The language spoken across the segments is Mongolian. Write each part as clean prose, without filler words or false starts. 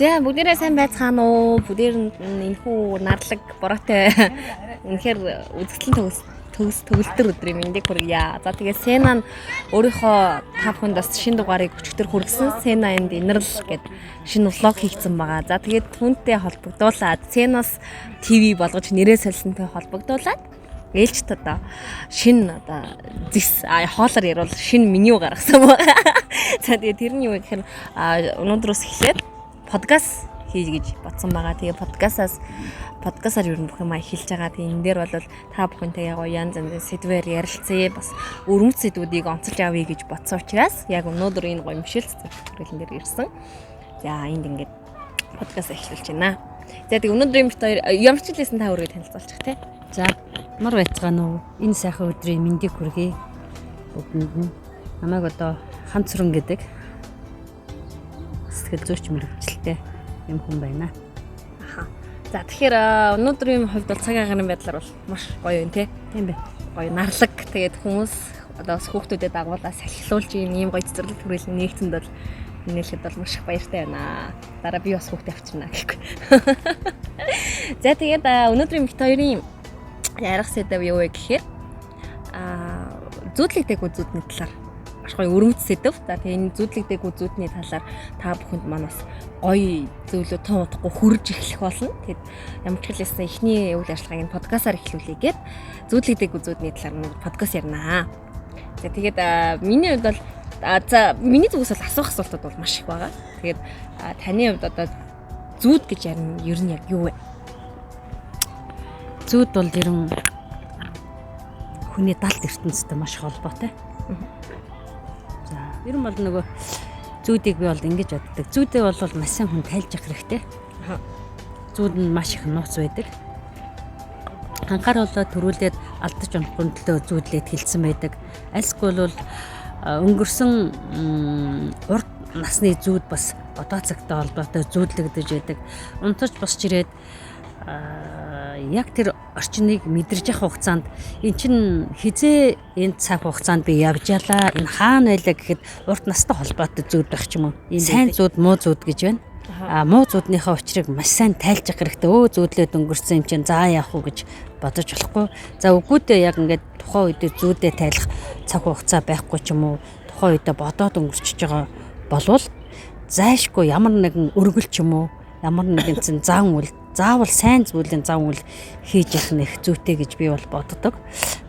За, бүгдээрээ сайн байцгаана уу? Бүгдээр нь энэхүү нарлаг бороотой, үнэхээр үзэсгэлэн төгс төгс төгөлдөр өдрийн мэндийг хүргье. За, тэгээд Сена нь өөрийнхөө та бүхэнд бас шинэ дугаарыг өчигдөр хүргэсэн. Сена энд Инэрл гээд шинэ vlog хийгдсэн байгаа. За, тэгээд түүнтэй холбогдуулаад, Сенас ТV болгож нэрээ солисонтой холбогдуулаад ээлжит одоо шинэ одоо зэс хоолоор яривал шинэ меню гаргасан байгаа. За, тэгээд тэр нь юу гэхээр өнөөдрөөс эхлээд подкаст хийж гэж бодсон байгаа. Тэгээ подкастаар ер нь бүх юм эхэлж байгаа. Тэгээ энэ дээр бол та бүхэнтэй яг янз янзын сэдвээр ярилцъя. Бас өрмөц сэдвүүдийг онцолж авъя гэж бодсон учраас яг өнөөдөр энэ гоё мшил цэцэрлэг дээр ирсэн. За, энд ингээд подкаст эхлүүлж байна. За, тэгээ өнөөдрийн бит хоёр ямар ч хэлсэн та өөрийгөө танилцуулчих те. За, мар байцгаана уу? Энэ сайхан өдрийн мэндийг хүргэе бүгдэнд нь. Намайг одоо Ханцран гэдэг сэтгэл зүйч мэргэжилтэй юм хүн байна. Аха. За, тэгэхээр өнөөдрийн хувьд бол цаг агаарын байдлаар бол маш гоё юм те. Тийм бэ. Гоё нарлаг. Тэгээд хүмүүс одоо бас хүүхдүүдэд дагуулаа салхилуулж ийм гоё цэцэрлэг хүрээлэн нэгцэнд бол нээлэхэд бол маш их баяртай байна. Дараа би бас хүүхдээ авчирна гэхгүй. За, тэгээд өнөөдрийн бит хоёрын ярих сэдэв юу вэ гэхээр зүүдлэгдээгүй зүүдний талаар маш гоё өрмөц сэдэв. За, тэгээ энэ зүүдлэгдээгүй зүүдний талаар та бүхэнд маань бас гоё зөвлөө тун удахгүй хөрж эхлэх болно. Тэгэд ямар ч хэлсэн эхний үйл ажиллагааг энэ подкастаар эхлүүлье гээд зүүдлэгдээгүй зүүдний талаар нэг подкаст ярина. За, тэгээд миний хувьд бол за миний зүгээс бол асуух асуултууд бол маш их байгаа. Тэгээд таны хувьд одоо зүүд гэж ярина ер нь яг юу вэ? Зүүд бол ер нь хүний далд ертөнцтэй маш холбоотой. За, ер нь бол нөгөө зүүдийг би бол ингэж боддог. Зүүдээ бол маш сайн хүн тайлж явах хэрэгтэй. Зүүд нь маш их нууц байдаг. Анхааруулаа төрүүлээд алдаж унахгүй төлөө зүүдлээд хэлсэн байдаг. Альсгүй бол өнгөрсөн урд насны зүүд бас одоо цагтай холбоотой зүүдлэгдэж байдаг. Унтаж босч ирээд яг тэр орчныг мэдэрж явах хугацаанд эн чин хизээ энэ цаг хугацаанд би явж ялаа, энэ хаана байлаа гэхэд урд настай холбоотой зүүд байх ч юм уу. Сайн зүүд, муу зүүд гэж байна. А муу зүүднийхээ учрыг маш сайн тайлж явах хэрэгтэй. Өө, зүүдлээд өнгөрсөн юм чинь заа яах уу гэж бодож болохгүй. За, үгүйдээ яг ингээд тухайн үедээ зүүдээ тайлах цаг хугацаа байхгүй ч юм уу, тухайн үедээ бодоод өнгөрчөж байгаа болвол зайшгүй ямар нэгэн өргөл ч юм уу, ямар нэгэн зэн зан үйл, заавал сайн зүйлийн зан үйл хийж явах нь их зүйтэй гэж би бол боддог.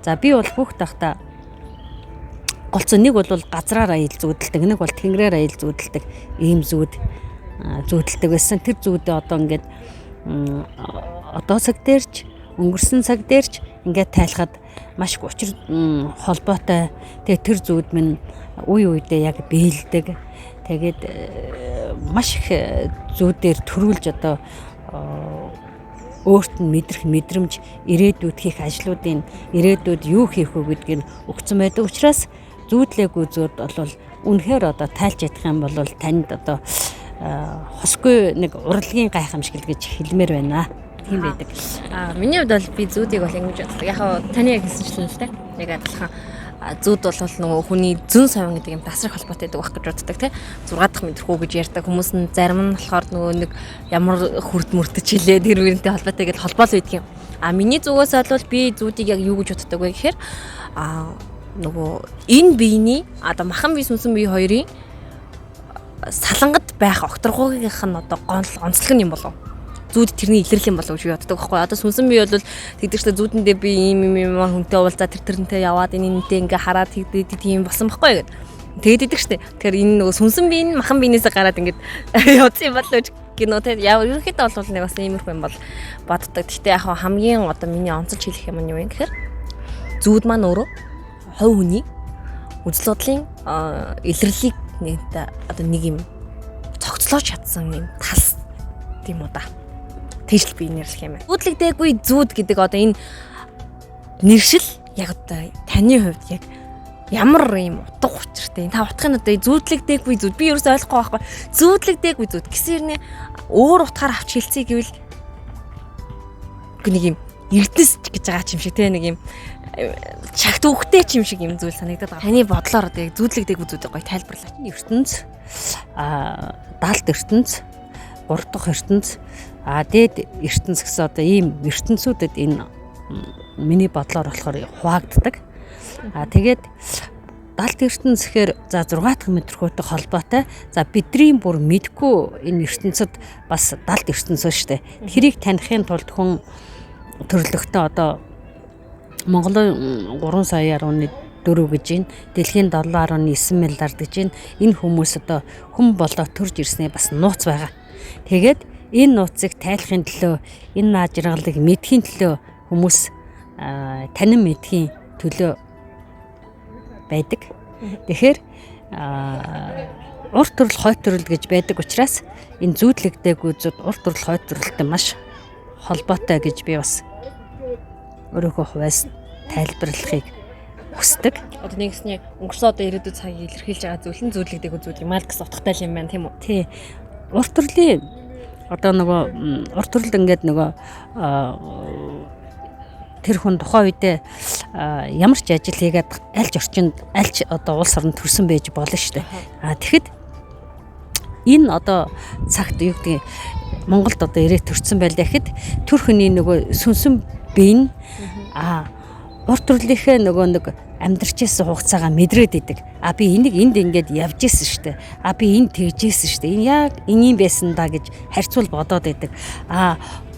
За, би бол хүүхд байхдаа голцоо нэг бол газраар аял зүүдэлдэг, нэг бол тэнгэрээр аял зүүдэлдэг ийм зүүд зүүдэлдэг байсан. Тэр зүүдээ одоо ингээд одоо цаг дээрч, өнгөрсөн цаг дээрч ингээд тайлахад маш их учир холбоотой. Тэгээ тэр зүүд минь үе үедээ яг биелдэг. Тэгээд маш их зүүдээр төрүүлж одоо өөрт нь мэдрэх мэдрэмж, ирээдүйд хийх ажлуудын, ирээдүйд юу хийх вэ гэдгийг өгсөн байдаг учраас зүүдлээгүй зүүд бол үнэхээр одоо тайлж ядах юм бол танд одоо хосгүй нэг урлагийн гайхамшиг гэж хэлмээр байна. Тийм байдаг. А миний хувьд бол би зүүдийг бол ингэж боддог. Яг таны яг хэлсэнчлэн л те. Яг адилхан зүүд бол нөгөө хүний зөн совин гэдэг юм тасрах холбоотой байдаг байх гэж боддог те. 6 дахь мэдрэхүү гэж ярьдаг. Хүмүүс нь зарим нь болохоор нөгөө нэг ямар хүрд мөртөж хилээ тэр мөрөнтэй холбоотой гэж холбоол байдаг юм. А миний зүгээс бол би зүүдийг яг юу гэж боддог вэ гэхээр нөгөө энэ биений одоо махан бие, сүнсэн бие хоёрын салангад байх окторгуугийнх нь одоо гол онцлог нь юм болов, зүүд тэрний илэрлэл юм болов гэж би боддог байхгүй. Одоо сүнсэн бие бол тэгдэг чинь зүүдэндээ би ийм ийм юм хүнтэй уулзаа, тэр тэрнтэй яваад, энэ энэтэй ингээ хараад тэгдэг тийм болсон байхгүй гэд. Тэгээд идэг штэ. Тэгэхээр энэ нөгөө сүнсэн бие нь махан биенээсээ гараад ингээд явсан юм болов гэж кино те. Яа, ерөнхийдөө бол нэг бас иймэрхүү юм бол боддог. Гэхдээ яг хамгийн одоо миний онцолж хэлэх юм нь юу юм гэхээр зүүд маань өөрөө хувь хүний үзэл бодлын илэрлэлийг нэгт одоо нэг юм цогцлоож чадсан юм тал тийм үү да. Тэгж л би нэрлэх юм байна. Зүүдлэгдээгүй зүүд гэдэг одоо энэ нэршил яг одоо таны хувьд яг ямар юм утга учиртай? Та утгын одоо зүүдлэгдээгүй зүүд би ерөөсөй ойлгохгүй байхгүй. Зүүдлэгдээгүй зүүд гэсэн юм өөр утгаар авч хэлцээ гэвэл нэг юм эрдэнэс гэж байгаа юм шиг те, нэг юм чагт үхтэй ч юм шиг юм зүйл санагдаад байгаа. Таны бодлоор одоо яг зүүдлэгдээгүй зүүдийг гоё тайлбарлаач. Ертөнц, далд ертөнц, 3 дахь ертөнц, дээд ертөнц гэсэн одоо ийм ертөнцүүдэд энэ миний бодлоор болохоор хуваагддаг. Тэгээд далд ертөнц гэхээр за 6 дахь мэдрэхүйтэй холбоотой. За бидний бүр мэдгүй энэ ертөнцид бас далд ертөнц шүү дээ. Тэрийг таних тулд хүн төрлөختөө одоо Монголын 3 сая 1.4 гэж байна. Дэлхийн 7.9 миллиард гэж байна. Энэ хүмүүс одоо хүн болоо төрж ирсний бас нууц байгаа. Тэгээд энэ нууцыг тайлахын төлөө, энэ наажиргалыг мэдхийн төлөө хүмүүс танин мэдхийн төлөө байдаг. Тэгэхээр урт төрөл, хойд төрөл гэж байдаг учраас энэ зүүдлэгдээгүй зүд урт төрөл, хойд төрөлтэй маш холбоотой гэж би бас өөрийнхөө хувьас тайлбарлахыг хүсдэг. Одоо нэгсний өнгөрсөн одоо ирээдүйн цагийг илэрхийлж байгаа зүйл нь зүүдлэгдээгүй зүйл юм аа гэсэн утгатай юм байна, тийм үү? Тий. Урт төрлийн одоо нөгөө урт төрөлд ингээд нөгөө тэр хүн тухайн үедээ ямар ч ажил хийгээд аль ч орчинд, аль ч одоо улс оронд төрсэн байж болно шүү дээ. Тэгэхэд энэ одоо цагт юу гэдгийг Монголд одоо ирээд төрсэн байлаа гэхэд төр хүний нөгөө сүнсэн бие нь урт төрлийнхээ нөгөө нэг амьдарч исэн хугацаагаа мэдрээд идэг. Би энийг энд ингээд явж исэн шүү дээ. Би энд тэгж исэн шүү дээ. Энэ яг энгийн байсан да гэж харьцуул бодоод идэг.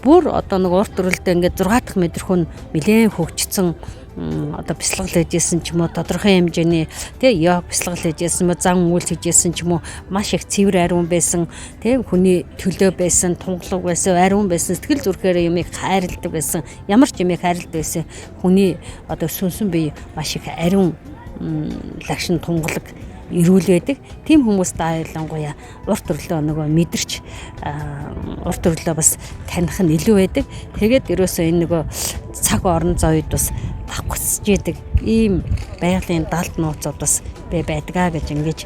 Бүр одоо нэг урт төрөлдөө ингээд 6 дахь мэдрэхүн нэлээд хөгжсөн одоо бясалгал хийжсэн ч юм уу, тодорхой хэмжээний тий йог бясалгал хийжсэн юм уу, зан үйл хийжсэн ч юм уу, маш их цэвэр ариун байсан, тий хүний төлөө байсан, тунгалаг байсан, ариун байсан, сэтгэл зүрхээр юмыг хайрладаг байсан, ямар ч юмыг хайрладаг байсан хүний одоо сүнсэн бие маш их ариун лагшин тунгалаг эрүүл байдаг. Тийм хүмүүс даайлангуяа урт төрлөө нөгөө мэдэрч урт төрлөө бас таних нь илүү байдаг. Тэгээд ерөөсөө энэ нөгөө цаг орон зайд бас давхцаж идэг ийм байгалийн далд нууцуд бас байдгаа гэж ингэж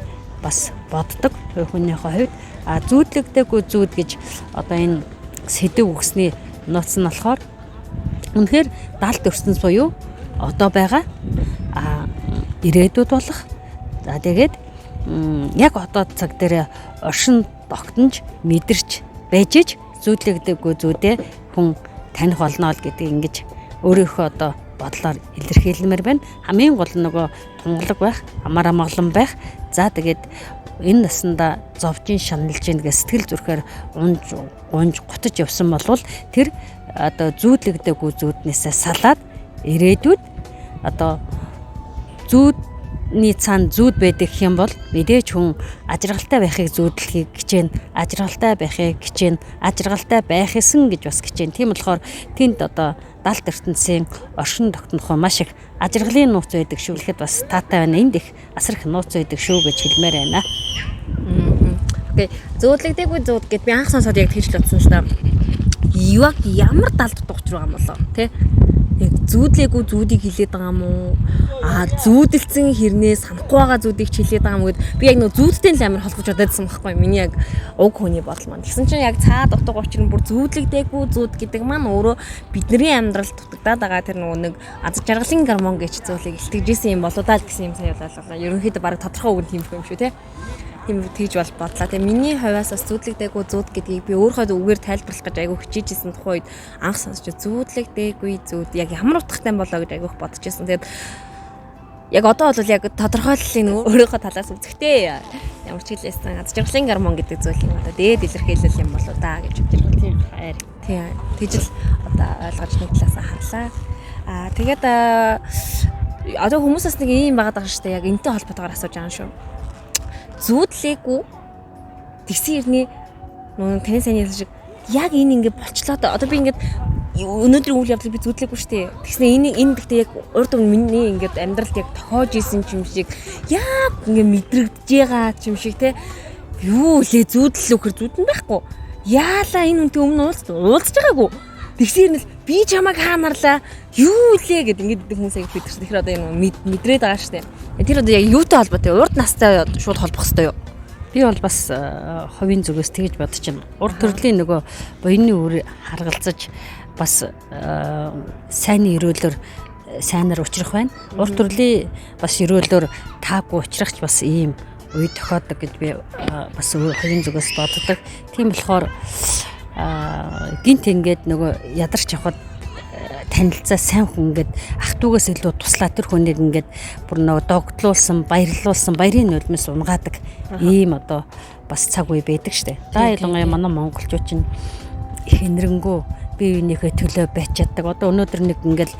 бас боддог хүнийхээ хувьд. Зүүдлэгдээгүй зүүд гэж одоо энэ сэдэв үгсний нууц нь болохоор үнэхээр далд ертөнц буюу одоо байгаа ирээдүйд болох. За тэгээд яг одоо цаг дээр оршин тогтнож мэдэрч байж ич зүүдлэгдээгүй зүүдээ хүн таних болно л гэдгийг ингэж өөрийнхөө одоо бодлоор илэрхийлмээр байна. Хамгийн гол нь нөгөө тунгалаг байх, амар амгалан байх. За тэгээд энэ насандаа зовжин шаналж гин гэж сэтгэл зүрхээр унж гунж гутаж явсан болвол тэр одоо зүүдлэгдээгүй зүүднээсээ салаад ирээдүйд одоо зүүдний цаана зүүд байдаг юм бол мэдээж хүн ажиргалтай байхыг зүүдлэхийг хичээнэ, ажиргалтай байхыг хичээнэ, ажиргалтай байх эсэн гэж бас хичээнэ. Тийм болохоор тэнд одоо далд ертөнцийн оршин тогтнох маш их ажиргалын нууц байдаг шүү гэхэд бас таатай байна. Энд их асар их нууц байдаг шүү гэж хэлмээр байна. Окей. Зүүдлэгдээгүй зүүд гэд би анх сонсоод яг тэгж л бодсон л та. Яг ямар далд утга учир байгаа юм болоо тий? Яг зүүдлээгүй зүүдийг хилээд байгаа юм уу? Зүүдэлсэн хэрнээ санахгүй байгаа зүүдийг ч хилээд байгаа юм гэд би яг нөгөө зүүдтэй л амар холбож бодоодсэн байхгүй миний яг уг хүний бодол маань. Тэгсэн чинь яг цаад утга учир нь бүр зүүдлэгдээгүй зүүд гэдэг маань өөрөө бидний амьдралд дутагдаад байгаа тэр нөгөө нэг аз жаргалын гормон гэж зүйлийг илтгэжсэн юм болоо даа л гэсэн юм сая ойлголоо. Ерөнхийдөө баг тодорхой үг нь тийм юм шүү те. Тийм тэгж бол бодлоо. Тэгээ миний хувьас бас зүүдлэгдээгүй зүүд гэдгийг би өөрийнхөө үгээр тайлбарлах гэж айгүй хичээжсэн тухай үед анх сонсч зүүдлэгдээгүй зүүд яг ямар утгатай болоо гэж айгүйх бодож байсан. Тэгээд яг одоо бол яг тодорхойллын өөрийнхөө талаас үзэхтэй. Ямар ч хэлээсэн аз жаргалын гормон гэдэг зүйл юм одоо дээд илэрхийлэл юм болоо да гэж бодож байна. Тийм хайр. Тийм. Тэгж л одоо ойлгож нэг талаасаа харлаа. Тэгээд одоо хүмүүсээс нэг ийм байгаад байгаа шүү дээ. Яг энэтэй холбоотойгоор асууж байгаа юм шүү. Зүүдлээгүй тэгсэн хэрний нүн таны сайн хэлсэн шиг яг энэ ингэ болчлоо. Одоо би ингээд өнөөдрийн үйл явдлыг би зүүдлээгүй шүү дээ. Тэгснэ энэ гэхдээ яг урд өмнө миний ингээд амьдралд яг тохиож исэн юм шиг яг ингэ мэдрэгдэж байгаа юм шиг те. Юу лээ зүүдлээ үхэр зүүдэн байхгүй. Яалаа энэ үнтэй өмнө уулзж байгаагүй. Тэгсэн хэрнээ би чамайг хаанарлаа. Юу лээ гэд ингээд хүмүүс аяг мэдэрсэн. Тэгэхээр одоо энэ мэдрээд байгаа шүү дээ. Тэр одоо яг юутай холбоотой? Урд настай шууд холбох хэвээр юу? Би бол бас хувийн зүгээс тэгж бодож байна. Урд төрлийн нөгөө буяны үр харгалзаж бас сайн өрөөлөөр сайнаар учрах байна. Урд төрлийн бас өрөөлөөр таагүй учрах ч бас ийм үе тохиодог гэж би бас хувийн зүгээс боддог. Тийм болохоор гинт ингээд нөгөө ядарч явхад танилцаа сайн хүн ингээд ах дүүгээс илүү туслаа тэр хүнийг ингээд бүр нөгөө догтлуулсан, баярлуулсан, баярын нулимс унгаадаг ийм одоо бас цаг үе байдаг штэ. За ялангуяа манай монголчууд чинь их энэрэнгүү бие биенийхээ төлөө байж чаддаг. Одоо өнөөдөр нэг ингээд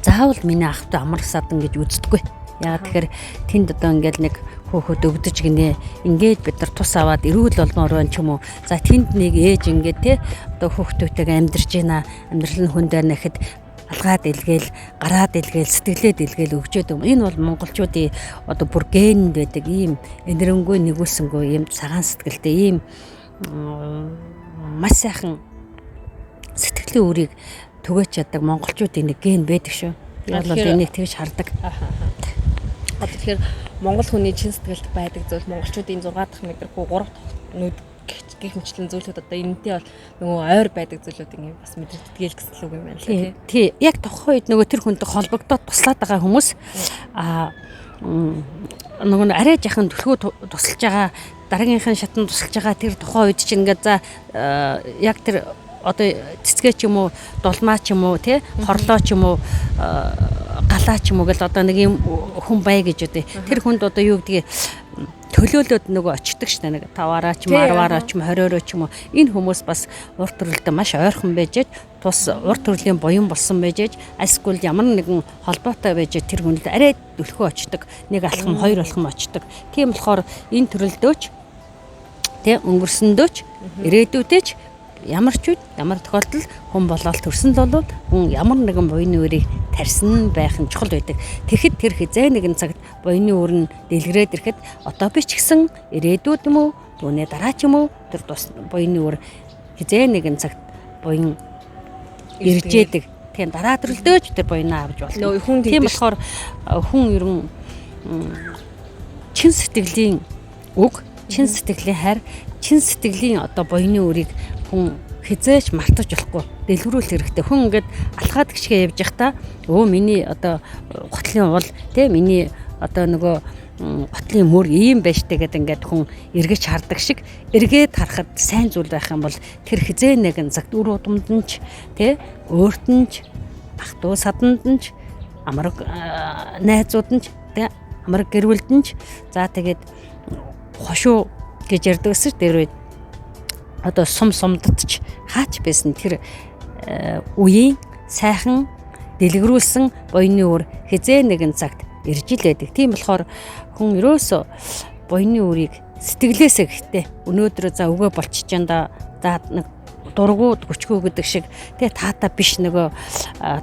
заавал миний ах дүү амар садан гэж үздэггүй. Яа тэгэхээр тэнд одоо ингээд нэг хөөхөд өвдөж гинэ. Ингээд бид нар тус аваад эрүүл болмоор байна ч юм уу. За тэнд нэг ээж ингээд те одоо хөөхтүүтэйгээ амьдарч байна. Амьдрал нь хүнд байна гэхэд алгаад илгээл, гараад илгээл, сэтгэлээ дэлгээл өгчөөд юм. Энэ бол монголчуудын одоо бүр генд байдаг ийм энэрэнгүй нэгүүлсэнгүй ийм цагаан сэтгэлтэй ийм маш сайхан сэтгэлийн үрийг түгээч чаддаг монголчуудын нэг ген байдаг шүү. Яг бол энийг тэгж хардаг. Одоо тэгэхээр монгол хүний чин сэтгэлд байдаг зүйл монголчуудын 6 дахь мэдрэхгүй 3 дахь нүд гих мэтлэн зүйлүүд одоо энэтэй бол нөгөө ойр байдаг зүйлүүд ингэ бас мэдрэгддэг л гэсэн үг юм байна л тий. Тий. Яг тухайн үед нөгөө тэр хүнтэй холбогдоод туслаад байгаа хүмүүс нөгөө арай жахан түлхүү тусалж байгаа дараагийнхын шатанд тусалж байгаа тэр тухайн үед чинь ингээд за яг тэр одоо цэцгээ ч юм уу дулмаа ч юм уу тий хорлоо ч юм уу галаа ч юм уу гэл одоо нэг юм хүн бай гэж үдээ. Тэр хүнд одоо юу гэдгийг төлөөлөөд нөгөө очдөг штэ нэг 5-аараа ч юм 10-аараа ч юм 20-ороо ч юм уу. Энэ хүмүүс бас урт төрөлдөө маш ойрхон байж тус урт төрлийн буян болсон байж альсгүй ямар нэгэн холбоотой байж тэр хүнд арай түлхүү очдөг. Нэг алхам хоёр алхам очдөг. Тийм болохоор энэ төрөлдөөч тэ өнгөрсөндөөч ирээдүйдээч ямар ч үед ямар тохиолдолд хүн болоод төрсөн л болоод хүн ямар нэгэн буяны үрийг тарьсан байх нь чухал байдаг. Тэгэхэд тэр хизээ нэгэн цагт буяны үр нь дэлгэрээд ирэхэд одоо би ч гэсэн ирээдүйд юм уу түүний дараа ч юм уу тэр буяны үр хизээ нэгэн цагт буян ирж яадаг. Тийм дараа төрөлдөөч тэр буянаа авч болно. Тийм болохоор хүн ер нь чин сэтгэлийн үг, чин сэтгэлийн хайр, чин сэтгэлийн одоо буяны үрийг хүн хизээч мартаж болохгүй дэлгэрүүлэх хэрэгтэй. Хүн ингээд алхаад гიშгээ явж байхдаа өө миний одоо готлын уул тэ миний одоо нөгөө готлын мөр ийм байж тэ гэдэг ингээд хүн эргэж хардаг шиг эргээд харахад сайн зүйл байх юм бол тэр хизээ нэгэн цагт үр удамд нь ч тэ өөрт нь ч ах トゥ саданд нь ч амраг найзууд нь ч тэ амраг гэр бүлд нь ч за тэгээд хошуу гэж ярьдаг гэсэн тэр үед одоо сум сумдад ч хаач байсан тэр үеийн сайхан дэлгэрүүлсэн буяны үр хизээ нэгэн цагт ирж л байдаг. Тийм болохоор хүн ерөөсөө буяны үрийг сэтгэлээсээ гэхдээ өнөөдөр за өгөө болчихж да за нэг дургу гүчгүү гэдэг шиг тэгээ таата биш нөгөө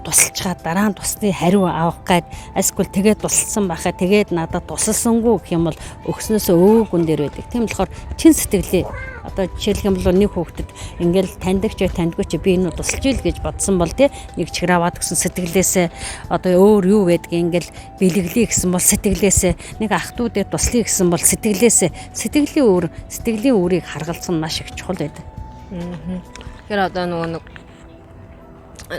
тусалчгаа дараа нь тусны хариу авах гад альсгүй тэгээд тусалсан байхаа тэгээд надад тусалсангүй гэх юм бол өгснөөсөө өвөг дээр байдаг. Тийм болохоор чин сэтгэлээ одоо жишээлх юм бол нэг хүүхдэд ингээл таньдаг ч таньдгүй ч би энэ тусалж ил гэж бодсон бол тий нэг чихэр аваад гэсэн сэтгэлээсээ одоо өөр юу байдгийг ингээл бэлэглэе гэсэн бол сэтгэлээсээ нэг ах дүүдэд туслая гэсэн бол сэтгэлээсээ сэтгэлийн үр сэтгэлийн үрийг харгалзах нь маш их чухал байдаг. Тэгэхээр одоо нөгөө нэг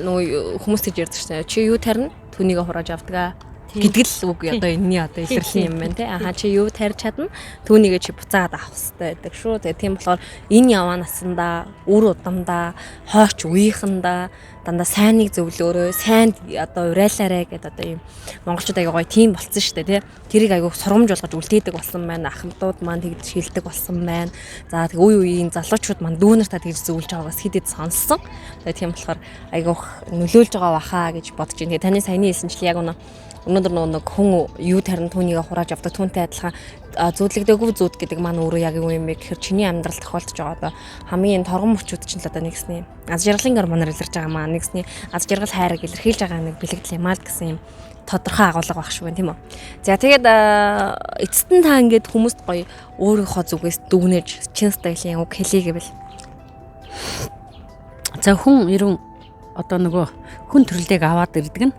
нөгөө хүмүүс гэж ярьдаг шнэ. Чи юу тарина? Түүнийг хурааж авдаг гэдэг л үг одоо энэний одоо илэрлэн юм байна те. Аха чи юу тарьж чадна? Түүнийгээ чи буцаагаад авах хэрэгтэй байдаг шүү. Тэгээ тийм болохоор энэ яваа насандаа, үр удамдаа, хойч үеийнхэндээ дандаа сайныг зөвлөөрөө, сайн одоо урайлаарэ гэдэг одоо юм монголчууд аяга гоё тийм болцсон шүү дээ тий. Тэрийг аяга сургамж болгож үлдээдэг болсон байна. Ахмадууд маань тэгж шилдэг болсон байна. За тэг үе үеийн залуучууд маань дүүнер та тэгж зөвлөж байгаагаас хэд хэд сонссон. Тэгээ тийм болохоор аяга нөлөөлж байгаа баха гэж бодож байна. Тэгээ таны саяны хэлсэнчил яг өнөөдөр нөгөө хүн юу тарин түүнийг хурааж авдаг түүнтэй адилхан зүүдлэгдээгүй зүүд гэдэг маань өөрөө яг юу юм бэ гэхээр чиний амьдрал тохиолдож байгаа одоо хамгийн торгон мөчүүд чинь л одоо нэгсний аз жаргалын гормоноор илэрч байгаа маа нэгсний аз жаргал хайрыг илэрхийлж байгаа нэг бэлэгдэл юм аа л гэсэн юм тодорхой агуулга байх шүү гэн тийм үү. За тэгээд эцэст нь та ингээд хүмүүст гоё өөрийнхөө зүгээс дүгнэж чин стилийн үг хэлье гэвэл за хүн ерөн одоо нөгөө хүн төрлийг аваад ирдэг нь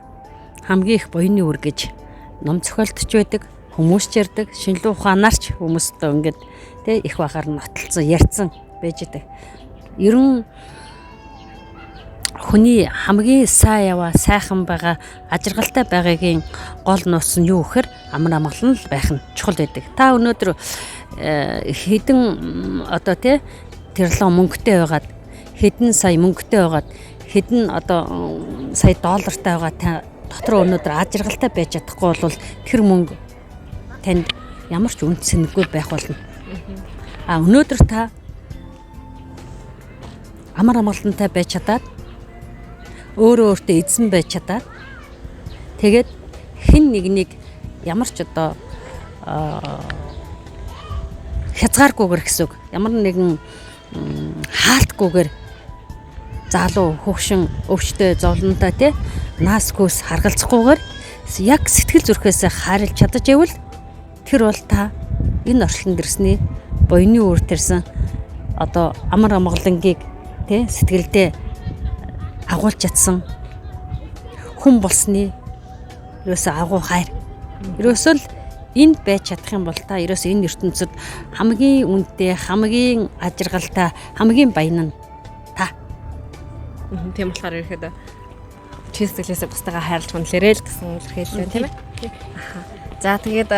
хамгийн их буяны үр гэж ном зохиолдож байдаг, хүмүүс ч ярьдаг, шинэлэн ухаанаар ч хүмүүс одоо ингээд тэ их багаар нотолцсон, ярьсан байж байдаг. Ерөн хүний хамгийн сайн яваа, сайхан байгаа, ажиргалтай байгаагийн гол нууц нь юу гэхээр Амар амгалан л байх нь чухал байдаг. Та өнөөдөр хэдэн одоо тий тэрлэн мөнгөтэй байгаад, хэдэн сая мөнгөтэй байгаад, хэдэн одоо сая доллартай байгаа та дотор өнөөдөр аз жаргалтай байж чадахгүй бол тэр мөнгө танд ямар ч үнэ цэнэгүй байх болно. А өнөөдөр та амар амгалантай байж чадаад, өөрөө өөртөө эзэн байж чадаад, тэгээд хэн нэгнийг ямар ч одоо хязгааргүйгээр гэсэн үг, ямар нэгэн хаалтгүйгээр залуу хөгшин өвчтөй зовлонтой тий наас гүйс харгалзахгүйгээр яг сэтгэл зүрхээсээ хайрлж чадаж ивэл тэр бол та энэ орчлон дэрсний буяны үр тэрсэн одоо амар амгалангийг тий сэтгэлдээ агуулж чадсан хүн болсны ерөөсөө агуу хайр. Ерөөсөө л энд байж чадах юм бол та ерөөсөө энэ ертөнцид хамгийн үнэтэй, хамгийн аз жаргалтай, хамгийн баян нь та. Тийм болохоор ерөөхдөө чин сэтгэлээсээ бусдаагаа хайрлаж хүнлээрэй л гэсэн илэрхийлэл тийм ээ. За тэгээд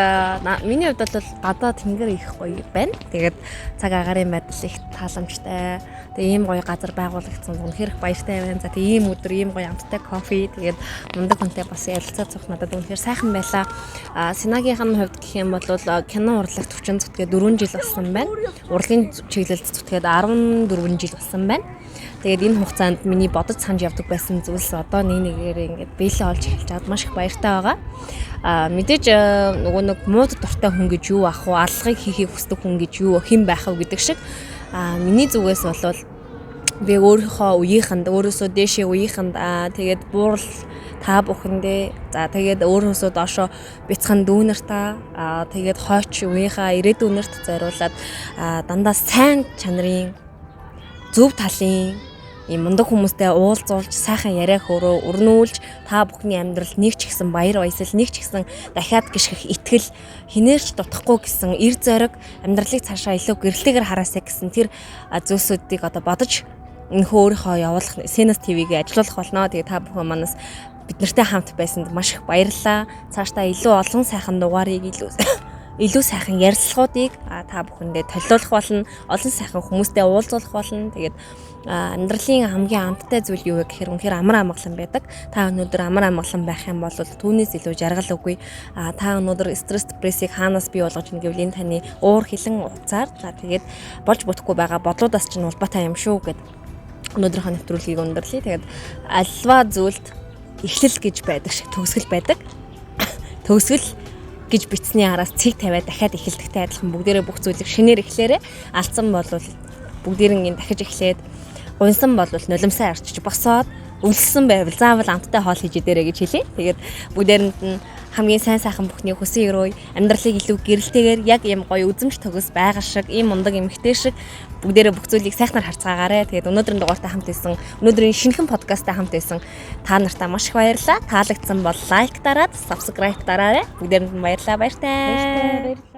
миний хувьд бол гадаа тэнгэр их гоё байна. Тэгээд цаг агаарын байдал их тааламжтай. Тэгээд ийм гоё газар байгуулагдсан үнэхээр их баяртай байна. За тэгээд ийм өдөр ийм гоё амттай кофе, тэгээд мундаг хүнтэй бас ярилцаад суух надад үнэхээр сайхан байлаа. Сенагийнх нь хувьд гэх юм бол кино урлагт хүчин зүтгээд 4 жил болсон байна. Урлагийн чиглэлд зүтгээд 14 жил болсон байна. Тэгээд энэ хугацаанд миний бодож санаж явдаг байсан зүйлс одоо нэг нэгээр ингээд биелээ олж эхэлж байгаад маш их баяртай байгаа. Мэдээж нөгөө нэг мууд дуртай хүн гэж юу ах вэ? Аллагыг хийхийг хүсдэг хүн гэж юу хэн байх вэ гэдэг шиг. Миний зүгээс бол би өөрийнхөө үеийнхэнд, өөрөөсөө дээшээ үеийнхэнд, тэгээд буурал та бүхэндээ, за тэгээд өөрөөсөө доошоо бяцхан дүүнэртаа, тэгээд хойч үеийнхаа ирээдүйнэрт зориулаад дандаа сайн чанарын зөв талын ийм мундаг хүмүүстэй уулзуулж сайхан яриа хөрөө өрнүүлж та бүхний амьдрал нэг ч ихсэн баяр баясгал, нэг ч ихсэн дахиад гიშгэх итгэл хинээрч дутахгүй гэсэн эр зориг, амьдралыг цаашаа илүү гэрэлтэйгээр хараасай гэсэн тэр зүйлсүүдийг одоо бодож энэхүү өөрийнхөө явуулах Сенас ТV-г ажилуулах болно. Тэгээ та бүхэн манаас бид нартай хамт байсанд маш их баярлалаа. Цаашдаа илүү олон сайхан дугаарыг, илүү сайхан ярилцлагуудыг та бүхэндээ толиулах болно. Олон сайхан хүмүүстэй уулзуулах болно. Тэгээд амьдралын хамгийн амттай зүйл юу вэ гэхээр үнэхээр амар амгалан байдаг. Та өнөөдөр амар амгалан байх юм бол түүнээс илүү жаргал үгүй. Та өнөөдөр стресс, депрессийг хаанаас бий болгож ийн гэвэл энэ таны уур хилэн утсаар, за тэгээд болж бүтэхгүй байгаа бодлуудаас чинь улбаатай юм шүү гэд өнөөдрийнхөө нэвтрүүлгийг өндөрлөе. Тэгээд альва зүйлд эхлэл гэж байдаг шиг төгсгөл байдаг. Төгсгөл гэж бичсний араас цэг тавиад дахиад эхэлдэгтэй адилхан бүгдээрээ бүх зүйлийг шинээр эхлээрээ, алдсан бол бүгдээрэн энэ дахиж эхлээд, гунсан бол нулимсаа арчиж босоод, өлссөн байвал заавал амттай хоол хийж идээрэй гэж хэлье. Тэгээд бүгдээрэнд нь хамгийн сайн сайхан бүхний хүсэн өрөөе, амьдралыг илүү гэрэлтэйгээр яг ийм гоё үзэмж төгс байгаа шиг, ийм мундаг эмэгтэй шиг бүгдээрээ бүх зүйлийг сайхнаар харцгаагаарэ. Тэгээд өнөөдрийн дугаартай хамт байсан, өнөөдрийн шинэхэн подкасттай хамт байсан та нартаа маш их баярлалаа. Таалагдсан бол лайк дараад, subscribe дараарай. Бүгдээрэнд нь баярлалаа. Баяртай. Баяртай. Баярлалаа.